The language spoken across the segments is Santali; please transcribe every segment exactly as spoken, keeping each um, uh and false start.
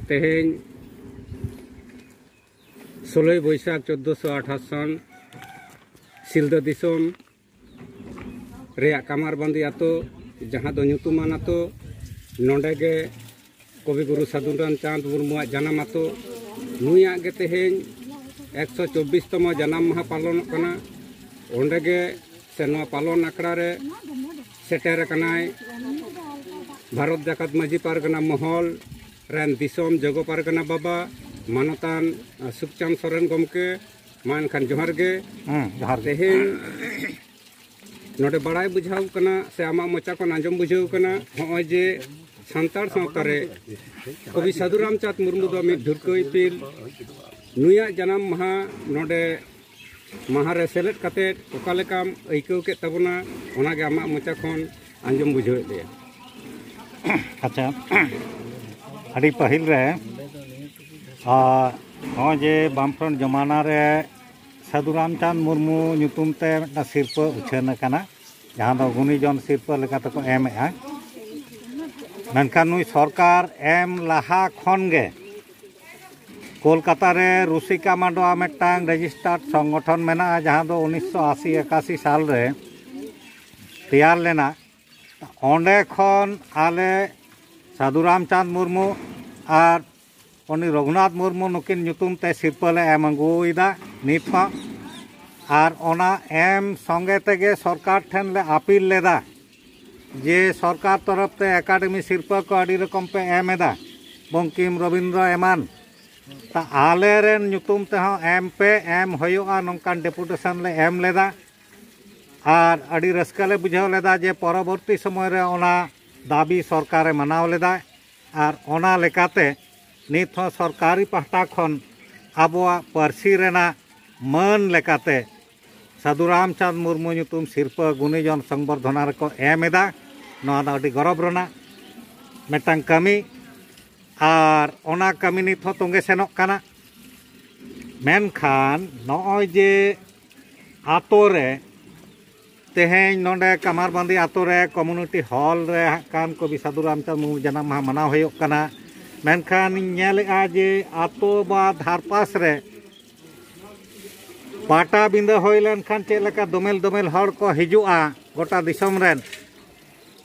ᱛᱮᱦᱮᱧ ᱥᱳᱞᱳᱭ ᱵᱳᱭᱥᱟᱠᱷ ᱪᱳᱫᱽᱫᱳᱥᱚ ᱟᱴᱷᱟᱥ ᱥᱚᱱ ᱥᱤᱞᱫᱟᱹ ᱫᱤᱥᱚᱢ ᱨᱮᱭᱟᱜ ᱠᱟᱢᱟᱨᱵᱟᱸᱫᱤ ᱟᱛᱳ, ᱡᱟᱦᱟᱸ ᱫᱚ ᱧᱩᱛᱩᱢᱟᱱ ᱟᱛᱳ, ᱱᱚᱰᱮ ᱜᱮ ᱠᱚᱵᱤᱜᱩᱨᱩ ᱥᱟᱹᱫᱷᱩ ᱨᱟᱢᱪᱟᱸᱫᱽ ᱢᱩᱨᱢᱩᱣᱟᱜ ᱡᱟᱱᱟᱢ ᱟᱛᱳ᱾ ᱱᱩᱭᱟᱜ ᱜᱮ ᱛᱮᱦᱮᱧ ᱮᱠᱥᱚ ᱪᱚᱵᱵᱤᱥ ᱛᱚᱢᱚ ᱡᱟᱱᱟᱢ ᱢᱟᱦᱟ ᱯᱟᱞᱚᱱᱚᱜ ᱠᱟᱱᱟ᱾ ᱚᱸᱰᱮ ᱜᱮ ᱥᱮ ᱱᱚᱣᱟ ᱯᱟᱞᱚᱱ ᱟᱠᱷᱲᱟ ᱨᱮ ᱥᱮᱴᱮᱨ ᱟᱠᱟᱱᱟᱭ ᱵᱷᱟᱨᱚᱛ ᱡᱟᱠᱟᱛ ᱢᱟᱹᱡᱷᱤ ᱯᱟᱨᱜᱟᱱᱟ ᱢᱚᱦᱚᱞ ᱨᱮᱱ ᱫᱤᱥᱚᱢ ᱡᱚᱜᱚ ᱯᱟᱨᱜᱟᱱᱟ ᱵᱟᱵᱟ ᱢᱟᱱᱚᱛᱟᱱ ᱥᱩᱠᱪᱟᱸᱫᱽ ᱥᱚᱨᱮᱱ ᱜᱚᱢᱠᱮ᱾ ᱢᱟ ᱮᱱᱠᱷᱟᱱ ᱡᱚᱦᱟᱨ ᱜᱮ᱾ ᱦᱮᱸ, ᱡᱚᱦᱟᱨ ᱜᱮ᱾ ᱛᱮᱦᱮᱧ ᱱᱚᱰᱮ ᱵᱟᱲᱟᱭ ᱵᱩᱡᱷᱟᱹᱣ ᱠᱟᱱᱟ ᱥᱮ ᱟᱢᱟᱜ ᱢᱚᱪᱟ ᱠᱷᱚᱱ ᱟᱸᱡᱚᱢ ᱵᱩᱡᱷᱟᱹᱣ ᱠᱟᱱᱟ, ᱱᱚᱜᱼᱚᱭ ᱡᱮ ᱥᱟᱱᱛᱟᱲ ᱥᱟᱶᱛᱟ ᱨᱮ ᱠᱚᱵᱤ ᱥᱟᱹᱫᱷᱩ ᱨᱟᱢᱪᱟᱸᱫᱽ ᱢᱩᱨᱢᱩ ᱫᱚ ᱢᱤᱫ ᱰᱷᱩᱨᱠᱟᱹ ᱤᱯᱤᱞ, ᱱᱩᱭᱟᱜ ᱡᱟᱱᱟᱢ ᱢᱟᱦᱟ ᱱᱚᱰᱮ ᱢᱟᱦᱟ ᱨᱮ ᱥᱮᱞᱮᱫ ᱠᱟᱛᱮ ᱚᱠᱟ ᱞᱮᱠᱟᱢ ᱟᱹᱭᱠᱟᱹᱣ ᱠᱮᱫ ᱛᱟᱵᱚᱱᱟ, ᱚᱱᱟᱜᱮ ᱟᱢᱟᱜ ᱢᱚᱪᱟ ᱠᱷᱚᱱ ᱟᱸᱡᱚᱢ ᱵᱩᱡᱷᱟᱹᱣᱮᱫ ᱞᱮᱭᱟ᱾ ᱟᱪᱪᱷᱟ, ᱟᱹᱰᱤ ᱯᱟᱹᱦᱤᱞ ᱨᱮ, ᱟᱨ ᱱᱚᱜᱼᱚᱭ ᱡᱮ ᱵᱟᱢᱯᱷᱨᱚᱱᱴ ᱡᱚᱢᱟᱱᱟ ᱨᱮ ᱥᱟᱹᱫᱷᱩ ᱨᱟᱢᱪᱟᱸᱫᱽ ᱢᱩᱨᱢᱩ ᱧᱩᱛᱩᱢ ᱛᱮ ᱢᱤᱫᱴᱟᱝ ᱥᱤᱨᱯᱟᱹ ᱩᱪᱷᱟᱹᱱ ᱟᱠᱟᱱᱟ, ᱡᱟᱦᱟᱸ ᱫᱚ ᱜᱩᱱᱤᱡᱚᱱ ᱥᱤᱨᱯᱟᱹ ᱞᱮᱠᱟ ᱛᱮᱠᱚ ᱮᱢᱮᱫᱼᱟ᱾ ᱢᱮᱱᱠᱷᱟᱱ ᱱᱩᱭ ᱥᱚᱨᱠᱟᱨ ᱮᱢ ᱞᱟᱦᱟ ᱠᱷᱚᱱ ᱜᱮ ᱠᱳᱞᱠᱟᱛᱟ ᱨᱮ ᱨᱩᱥᱤᱠᱟ ᱢᱟᱰᱣᱟ ᱢᱤᱫᱴᱟᱝ ᱨᱮᱡᱤᱥᱴᱟᱨᱰ ᱥᱚᱝᱜᱚᱴᱷᱚᱱ ᱢᱮᱱᱟᱜᱼᱟ, ᱡᱟᱦᱟᱸ ᱫᱚ ᱩᱱᱤᱥᱥᱚ ᱟᱥᱤ ᱮᱠᱟᱥᱤ ᱥᱟᱞ ᱨᱮ ᱛᱮᱭᱟᱨ ᱞᱮᱱᱟ᱾ ᱚᱸᱰᱮ ᱠᱷᱚᱱ ᱟᱞᱮ ᱥᱟᱹᱫᱷᱩ ᱨᱟᱢᱪᱟᱸᱫᱽ ᱢᱩᱨᱢᱩ ᱟᱨ ᱩᱱᱤ ᱨᱚᱜᱷᱩᱱᱟᱛᱷ ᱢᱩᱨᱢᱩ ᱱᱩᱠᱤᱱ ᱧᱩᱛᱩᱢ ᱛᱮ ᱥᱤᱨᱯᱟᱹ ᱞᱮ ᱮᱢ ᱟᱹᱜᱩᱭᱮᱫᱟ ᱱᱤᱛ ᱦᱚᱸ᱾ ᱟᱨ ᱚᱱᱟ ᱮᱢ ᱥᱚᱸᱜᱮ ᱛᱮᱜᱮ ᱥᱚᱨᱠᱟᱨ ᱴᱷᱮᱱ ᱞᱮ ᱟᱯᱤᱞ ᱞᱮᱫᱟ ᱡᱮ ᱥᱚᱨᱠᱟᱨ ᱛᱚᱨᱚᱯ ᱛᱮ ᱮᱠᱟᱰᱮᱢᱤ ᱥᱤᱨᱯᱟᱹ ᱠᱚ ᱟᱹᱰᱤ ᱨᱚᱠᱚᱢ ᱯᱮ ᱮᱢ ᱮᱫᱟ, ᱵᱚᱝᱠᱤᱢ, ᱨᱚᱵᱤᱱᱫᱨᱚ ᱮᱢᱟᱱ, ᱛᱟ ᱟᱞᱮ ᱨᱮᱱ ᱧᱩᱛᱩᱢ ᱛᱮᱦᱚᱸ ᱮᱢ ᱯᱮ, ᱮᱢ ᱦᱩᱭᱩᱜᱼᱟ, ᱱᱚᱝᱠᱟᱱ ᱰᱮᱯᱩᱴᱮᱥᱚᱱ ᱞᱮ ᱮᱢ ᱞᱮᱫᱟ᱾ ᱟᱨ ᱟᱹᱰᱤ ᱨᱟᱹᱥᱠᱟᱹ ᱞᱮ ᱵᱩᱡᱷᱟᱹᱣ ᱞᱮᱫᱟ ᱡᱮ ᱯᱚᱨᱚᱵᱚᱨᱛᱤ ᱥᱚᱢᱚᱭ ᱨᱮ ᱚᱱᱟ ᱫᱟᱹᱵᱤ ᱥᱚᱨᱠᱟᱨᱮ ᱢᱟᱱᱟᱣ ᱞᱮᱫᱟ᱾ ᱟᱨ ᱚᱱᱟ ᱞᱮᱠᱟᱛᱮ ᱱᱤᱛ ᱦᱚᱸ ᱥᱚᱨᱠᱟᱨᱤ ᱯᱟᱦᱴᱟ ᱠᱷᱚᱱ ᱟᱵᱚᱣᱟᱜ ᱯᱟᱹᱨᱥᱤ ᱨᱮᱱᱟᱜ ᱢᱟᱹᱱ ᱞᱮᱠᱟᱛᱮ ᱥᱟᱹᱫᱷᱩ ᱨᱟᱢᱪᱟᱸᱫᱽ ᱢᱩᱨᱢᱩ ᱧᱩᱛᱩᱢ ᱥᱤᱨᱯᱟᱹ ᱜᱩᱱᱤᱡᱚᱱ ᱥᱚᱝᱵᱚᱨᱫᱷᱚᱱᱟ ᱨᱮᱠᱚ ᱮᱢ ᱮᱫᱟ᱾ ᱱᱚᱣᱟ ᱫᱚ ᱟᱹᱰᱤ ᱜᱚᱨᱚᱵᱽ ᱨᱮᱱᱟᱜ ᱢᱤᱫᱴᱟᱝ ᱠᱟᱹᱢᱤ, ᱟᱨ ᱚᱱᱟ ᱠᱟᱹᱢᱤ ᱱᱤᱛ ᱦᱚᱸ ᱛᱚᱸᱜᱮ ᱥᱮᱱᱚᱜ ᱠᱟᱱᱟ᱾ ᱢᱮᱱᱠᱷᱟᱱ ᱱᱚᱜᱼᱚᱭ ᱡᱮ ᱟᱛᱳ ᱨᱮ ᱛᱮᱦᱮᱧ ᱱᱚᱰᱮ ᱠᱟᱢᱟᱨᱵᱟᱸᱫᱤ ᱟᱛᱳ ᱨᱮ ᱠᱚᱢᱩᱱᱤᱴᱤ ᱦᱚᱞ ᱨᱮ ᱦᱟᱸᱜ ᱠᱷᱟᱱ ᱠᱚᱵᱤ ᱥᱟᱹᱫᱷᱩ ᱨᱟᱢᱪᱟᱸᱫᱽ ᱢᱩᱨᱢᱩ ᱡᱟᱱᱟᱢ ᱢᱟᱦᱟ ᱢᱟᱱᱟᱣ ᱦᱩᱭᱩᱜ ᱠᱟᱱᱟ᱾ ᱢᱮᱱᱠᱷᱟᱱ ᱤᱧ ᱧᱮᱞᱮᱜᱼᱟ ᱡᱮ ᱟᱛᱳ ᱵᱟ ᱫᱷᱟᱨᱯᱟᱥ ᱨᱮ ᱯᱟᱴᱟᱵᱤᱸᱫᱟᱹ ᱦᱩᱭ ᱞᱮᱱᱠᱷᱟᱱ ᱪᱮᱫ ᱞᱮᱠᱟ ᱫᱚᱢᱮᱞ ᱫᱚᱢᱮᱞ ᱦᱚᱲ ᱠᱚ ᱦᱤᱡᱩᱜᱼᱟ ᱜᱚᱴᱟ ᱫᱤᱥᱚᱢ ᱨᱮᱱ᱾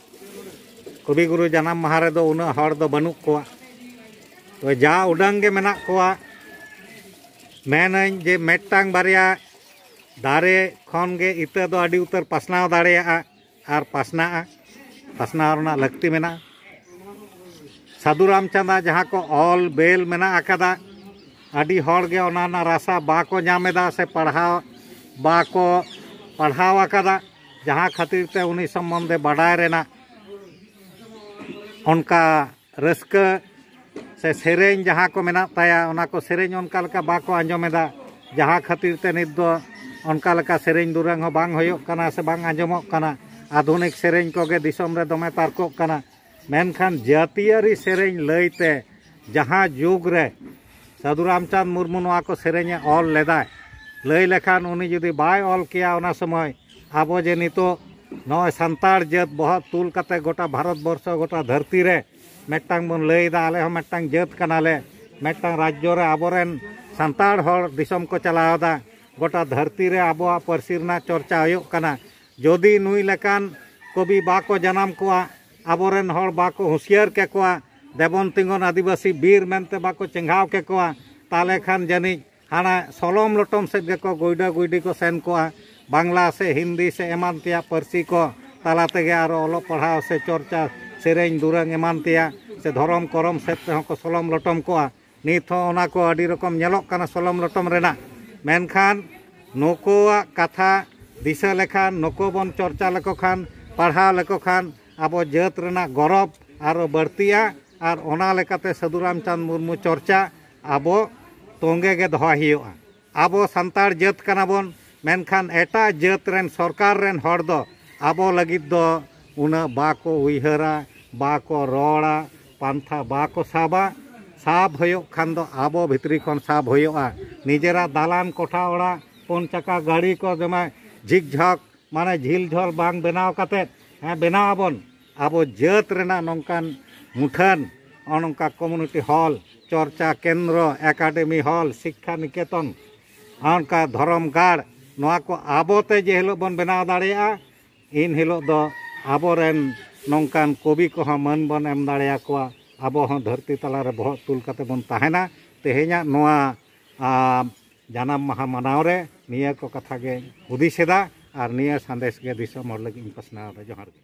ᱠᱚᱵᱤ ᱜᱩᱨᱩ ᱡᱟᱱᱟᱢ ᱢᱟᱦᱟ ᱨᱮᱫᱚ ᱩᱱᱟᱹᱜ ᱦᱚᱲ ᱫᱚ ᱵᱟᱹᱱᱩᱜ ᱠᱚᱣᱟ᱾ ᱛᱚ ᱡᱟ ᱩᱰᱟᱹᱝ ᱜᱮ ᱢᱮᱱᱟᱜ ᱠᱚᱣᱟ, ᱢᱮᱱᱟᱹᱧ ᱡᱮ ᱢᱤᱫᱴᱟᱝ ᱵᱟᱨᱭᱟ ᱫᱟᱨᱮ ᱠᱷᱚᱱ ᱜᱮ ᱤᱛᱟᱹ ᱫᱚ ᱟᱹᱰᱤ ᱩᱛᱟᱹᱨ ᱯᱟᱥᱱᱟᱣ ᱫᱟᱲᱮᱭᱟᱜᱼᱟ ᱟᱨ ᱯᱟᱥᱱᱟᱜᱼᱟ, ᱯᱟᱥᱱᱟᱣ ᱨᱮᱱᱟᱜ ᱞᱟᱹᱠᱛᱤ ᱢᱮᱱᱟᱜᱼᱟ᱾ ᱥᱟᱹᱫᱷᱩ ᱨᱟᱢᱪᱟᱸᱫᱽ ᱡᱟᱦᱟᱸ ᱠᱚ ᱚᱞ ᱵᱮᱞ ᱢᱮᱱᱟᱜ ᱟᱠᱟᱫᱟ, ᱟᱹᱰᱤ ᱦᱚᱲ ᱜᱮ ᱚᱱᱟ ᱨᱮᱱᱟᱜ ᱨᱟᱥᱟ ᱵᱟᱠᱚ ᱧᱟᱢ ᱮᱫᱟ ᱥᱮ ᱯᱟᱲᱦᱟᱣ ᱵᱟᱠᱚ ᱯᱟᱲᱦᱟᱣ ᱟᱠᱟᱫᱟ, ᱡᱟᱦᱟᱸ ᱠᱷᱟᱹᱛᱤᱨ ᱛᱮ ᱩᱱᱤ ᱥᱚᱢᱵᱚᱱᱫᱷᱮ ᱵᱟᱰᱟᱭ ᱨᱮᱱᱟᱜ ᱚᱱᱠᱟ ᱨᱟᱹᱥᱠᱟᱹ ᱥᱮ ᱥᱮᱨᱮᱧ ᱡᱟᱦᱟᱸ ᱠᱚ ᱢᱮᱱᱟᱜ ᱛᱟᱭᱟ, ᱚᱱᱟ ᱠᱚ ᱥᱮᱨᱮᱧ ᱚᱱᱠᱟ ᱞᱮᱠᱟ ᱵᱟᱠᱚ ᱟᱸᱡᱚᱢ ᱮᱫᱟ, ᱡᱟᱦᱟᱸ ᱠᱷᱟᱹᱛᱤᱨ ᱛᱮ ᱱᱤᱛ ᱫᱚ ᱚᱱᱠᱟ ᱞᱮᱠᱟ ᱥᱮᱨᱮᱧ ᱫᱩᱨᱟᱹᱝ ᱦᱚᱸ ᱵᱟᱝ ᱦᱩᱭᱩᱜ ᱠᱟᱱᱟ ᱥᱮ ᱵᱟᱝ ᱟᱸᱡᱚᱢᱚᱜ ᱠᱟᱱᱟ᱾ ᱟᱫᱷᱩᱱᱤᱠ ᱥᱮᱨᱮᱧ ᱠᱚᱜᱮ ᱫᱤᱥᱚᱢ ᱨᱮ ᱫᱚᱢᱮ ᱛᱟᱨᱠᱚᱜ ᱠᱟᱱᱟ᱾ ᱢᱮᱱᱠᱷᱟᱱ ᱡᱟᱹᱛᱤᱭᱟᱹᱨᱤ ᱥᱮᱨᱮᱧ ᱞᱟᱹᱭᱛᱮ ᱡᱟᱦᱟᱸ ᱡᱩᱜᱽ ᱨᱮ ᱥᱟᱹᱫᱷᱩ ᱨᱟᱢᱪᱟᱸᱫᱽ ᱢᱩᱨᱢᱩ ᱱᱚᱣᱟ ᱠᱚ ᱥᱮᱨᱮᱧᱮ ᱚᱞ ᱞᱮᱫᱟᱭ, ᱞᱟᱹᱭ ᱞᱮᱠᱷᱟᱱ ᱩᱱᱤ ᱡᱩᱫᱤ ᱵᱟᱭ ᱚᱞ ᱠᱮᱭᱟ ᱚᱱᱟ ᱥᱚᱢᱚᱭ, ᱟᱵᱚ ᱡᱮ ᱱᱤᱛᱚᱜ ᱱᱚᱜᱼᱚᱭ ᱥᱟᱱᱛᱟᱲ ᱡᱟᱹᱛ ᱵᱚᱦᱚᱜ ᱛᱩᱞ ᱠᱟᱛᱮ ᱜᱚᱴᱟ ᱵᱷᱟᱨᱚᱛ ᱵᱚᱨᱥᱚ, ᱜᱚᱴᱟ ᱫᱷᱟᱹᱨᱛᱤ ᱨᱮ ᱢᱤᱫᱴᱟᱝ ᱵᱚᱱ ᱞᱟᱹᱭ ᱮᱫᱟ, ᱟᱞᱮ ᱦᱚᱸ ᱢᱤᱫᱴᱟᱝ ᱡᱟᱹᱛ ᱠᱟᱱᱟᱞᱮ, ᱢᱤᱫᱴᱟᱝ ᱨᱟᱡᱽᱡᱚ ᱨᱮ ᱟᱵᱚᱨᱮᱱ ᱥᱟᱱᱛᱟᱲ ᱦᱚᱲ ᱫᱤᱥᱚᱢ ᱠᱚ ᱪᱟᱞᱟᱣ ᱮᱫᱟ, ᱜᱚᱴᱟ ᱫᱷᱟᱹᱨᱛᱤ ᱨᱮ ᱟᱵᱚᱣᱟᱜ ᱯᱟᱹᱨᱥᱤ ᱨᱮᱱᱟᱜ ᱪᱚᱨᱪᱟ ᱦᱩᱭᱩᱜ ᱠᱟᱱᱟ᱾ ᱡᱩᱫᱤ ᱱᱩᱭ ᱞᱮᱠᱟᱱ ᱠᱚᱵᱤ ᱵᱟᱠᱚ ᱡᱟᱱᱟᱢ ᱠᱚᱜᱼᱟ, ᱟᱵᱚᱨᱮᱱ ᱦᱚᱲ ᱵᱟᱠᱚ ᱦᱩᱸᱥᱤᱭᱟᱹᱨ ᱠᱮᱠᱚᱣᱟ, ᱫᱮᱵᱚᱱ ᱛᱤᱸᱜᱚᱱ ᱟᱹᱫᱤᱵᱟᱹᱥᱤ ᱵᱤᱨ ᱢᱮᱱᱛᱮ ᱵᱟᱠᱚ ᱪᱮᱸᱜᱷᱟᱣ ᱠᱮᱠᱚᱣᱟ, ᱛᱟᱦᱚᱞᱮ ᱠᱷᱟᱱ ᱡᱟᱹᱱᱤᱡ ᱦᱟᱱᱟ ᱥᱚᱞᱚᱢ ᱞᱚᱴᱚᱢ ᱥᱮᱫ ᱜᱮᱠᱚ ᱜᱩᱭᱰᱟᱹ ᱜᱩᱭᱰᱤ ᱠᱚ ᱥᱮᱱ ᱠᱚᱜᱼᱟ᱾ ᱵᱟᱝᱞᱟ ᱥᱮ ᱦᱤᱱᱫᱤ ᱥᱮ ᱮᱢᱟᱱ ᱛᱮᱭᱟᱜ ᱯᱟᱹᱨᱥᱤ ᱠᱚ ᱛᱟᱞᱟ ᱛᱮᱜᱮ ᱟᱨᱚ ᱚᱞᱚᱜ ᱯᱟᱲᱦᱟᱣ ᱥᱮ ᱪᱚᱨᱪᱟ, ᱥᱮᱨᱮᱧ ᱫᱩᱨᱟᱹᱝ ᱮᱢᱟᱱ ᱛᱮᱭᱟᱜ ᱥᱮ ᱫᱷᱚᱨᱚᱢ ᱠᱚᱨᱚᱢ ᱥᱮᱫ ᱛᱮᱦᱚᱸ ᱠᱚ ᱥᱚᱞᱚᱢ ᱞᱚᱴᱚᱢ ᱠᱚᱜᱼᱟ᱾ ᱱᱤᱛ ᱦᱚᱸ ᱚᱱᱟ ᱠᱚ ᱟᱹᱰᱤ ᱨᱚᱠᱚᱢ ᱧᱮᱞᱚᱜ ᱠᱟᱱᱟ ᱥᱚᱞᱚᱢ ᱞᱚᱴᱚᱢ ᱨᱮᱱᱟᱜ᱾ ᱢᱮᱱᱠᱷᱟᱱ ᱱᱩᱠᱩᱣᱟᱜ ᱠᱟᱛᱷᱟ ᱫᱤᱥᱟᱹ ᱞᱮᱠᱷᱟᱱ, ᱱᱩᱠᱩ ᱵᱚᱱ ᱪᱚᱨᱪᱟ ᱞᱮᱠᱚ ᱠᱷᱟᱱ, ᱯᱟᱲᱦᱟᱣ ᱞᱮᱠᱚ ᱠᱷᱟᱱ ᱟᱵᱚ ᱡᱟᱹᱛ ᱨᱮᱱᱟᱜ ᱜᱚᱨᱚᱵᱽ ᱟᱨᱚ ᱵᱟᱹᱲᱛᱤᱜᱼᱟ᱾ ᱟᱨ ᱚᱱᱟ ᱞᱮᱠᱟᱛᱮ ᱥᱟᱹᱫᱷᱩ ᱨᱟᱢᱪᱟᱸᱫᱽ ᱢᱩᱨᱢᱩ ᱪᱚᱨᱪᱟ ᱟᱵᱚ ᱛᱚᱸᱜᱮ ᱜᱮ ᱫᱚᱦᱚᱭ ᱦᱩᱭᱩᱜᱼᱟ᱾ ᱟᱵᱚ ᱥᱟᱱᱛᱟᱲ ᱡᱟᱹᱛ ᱠᱟᱱᱟ ᱵᱚᱱ, ᱢᱮᱱᱠᱷᱟᱱ ᱮᱴᱟᱜ ᱡᱟᱹᱛ ᱨᱮᱱ ᱥᱚᱨᱠᱟᱨ ᱨᱮᱱ ᱦᱚᱲ ᱫᱚ ᱟᱵᱚ ᱞᱟᱹᱜᱤᱫ ᱫᱚ ᱩᱱᱟᱹᱜ ᱵᱟᱠᱚ ᱩᱭᱦᱟᱹᱨᱟ, ᱵᱟᱠᱚ ᱨᱚᱲᱟ, ᱯᱟᱱᱛᱷᱟ ᱵᱟᱠᱚ ᱥᱟᱵᱟ᱾ ᱥᱟᱵ ᱦᱩᱭᱩᱜ ᱠᱷᱟᱱ ᱫᱚ ᱟᱵᱚ ᱵᱷᱤᱛᱨᱤ ᱠᱷᱚᱱ ᱥᱟᱵ ᱦᱩᱭᱩᱜᱼᱟ᱾ ᱱᱤᱡᱮᱨᱟᱜ ᱫᱟᱞᱟᱱ ᱠᱚᱴᱷᱟ ᱚᱲᱟᱜ, ᱯᱩᱱ ᱪᱟᱠᱟ ᱜᱟᱹᱰᱤ ᱠᱚ ᱫᱚᱢᱮ ᱡᱷᱤᱠ ᱡᱷᱚᱠ, ᱢᱟᱱᱮ ᱡᱷᱤᱞ ᱡᱷᱚᱞ ᱵᱟᱝ ᱵᱮᱱᱟᱣ ᱠᱟᱛᱮᱫ, ᱦᱮᱸ, ᱵᱮᱱᱟᱣ ᱟᱵᱚᱱ᱾ ᱟᱵᱚ ᱡᱟᱹᱛ ᱨᱮᱱᱟᱜ ᱱᱚᱝᱠᱟᱱ ᱢᱩᱴᱷᱟᱹᱱ ᱱᱚᱜᱼᱚ ᱱᱚᱝᱠᱟ ᱠᱚᱢᱤᱭᱩᱱᱤᱴᱤ ᱦᱚᱞ, ᱪᱚᱨᱪᱟ ᱠᱮᱱᱫᱨᱚ, ᱮᱠᱟᱰᱮᱢᱤ ᱦᱚᱞ, ᱥᱤᱠᱠᱷᱟ ᱱᱤᱠᱮᱛᱚᱱ, ᱚᱱᱠᱟ ᱫᱷᱚᱨᱚᱢ ᱜᱟᱲ, ᱱᱚᱣᱟ ᱠᱚ ᱟᱵᱚᱛᱮ ᱡᱮ ᱦᱤᱞᱳᱜ ᱵᱚᱱ ᱵᱮᱱᱟᱣ ᱫᱟᱲᱮᱭᱟᱜᱼᱟ, ᱤᱱ ᱦᱤᱞᱳᱜ ᱫᱚ ᱟᱵᱚᱨᱮᱱ ᱱᱚᱝᱠᱟᱱ ᱠᱚᱵᱤ ᱠᱚᱦᱚᱸ ᱢᱟᱹᱱ ᱵᱚᱱ ᱮᱢ ᱫᱟᱲᱮᱭᱟᱠᱚᱣᱟ᱾ ᱟᱵᱚ ᱦᱚᱸ ᱫᱷᱟᱹᱨᱛᱤ ᱛᱟᱞᱟᱨᱮ ᱵᱚᱦᱚᱜ ᱛᱩᱞ ᱠᱟᱛᱮ ᱵᱚᱱ ᱛᱟᱦᱮᱱᱟ᱾ ᱛᱮᱦᱮᱧᱟᱜ ᱱᱚᱣᱟ, ᱟ, ᱡᱟᱱᱟᱢ ᱢᱟᱦᱟ ᱢᱟᱱᱟᱣ ᱨᱮ ᱱᱤᱭᱟᱹ ᱠᱚ ᱠᱟᱛᱷᱟ ᱜᱮ ᱦᱩᱫᱤᱥ ᱮᱫᱟ ᱟᱨ ᱱᱤᱭᱟᱹ ᱥᱟᱸᱫᱮᱥ ᱜᱮ ᱫᱤᱥᱚᱢ ᱦᱚᱲ ᱞᱟᱹᱜᱤᱫ ᱤᱧ ᱯᱟᱥᱱᱟᱣ ᱮᱫᱟ᱾ ᱡᱚᱦᱟᱨ ᱜᱮ᱾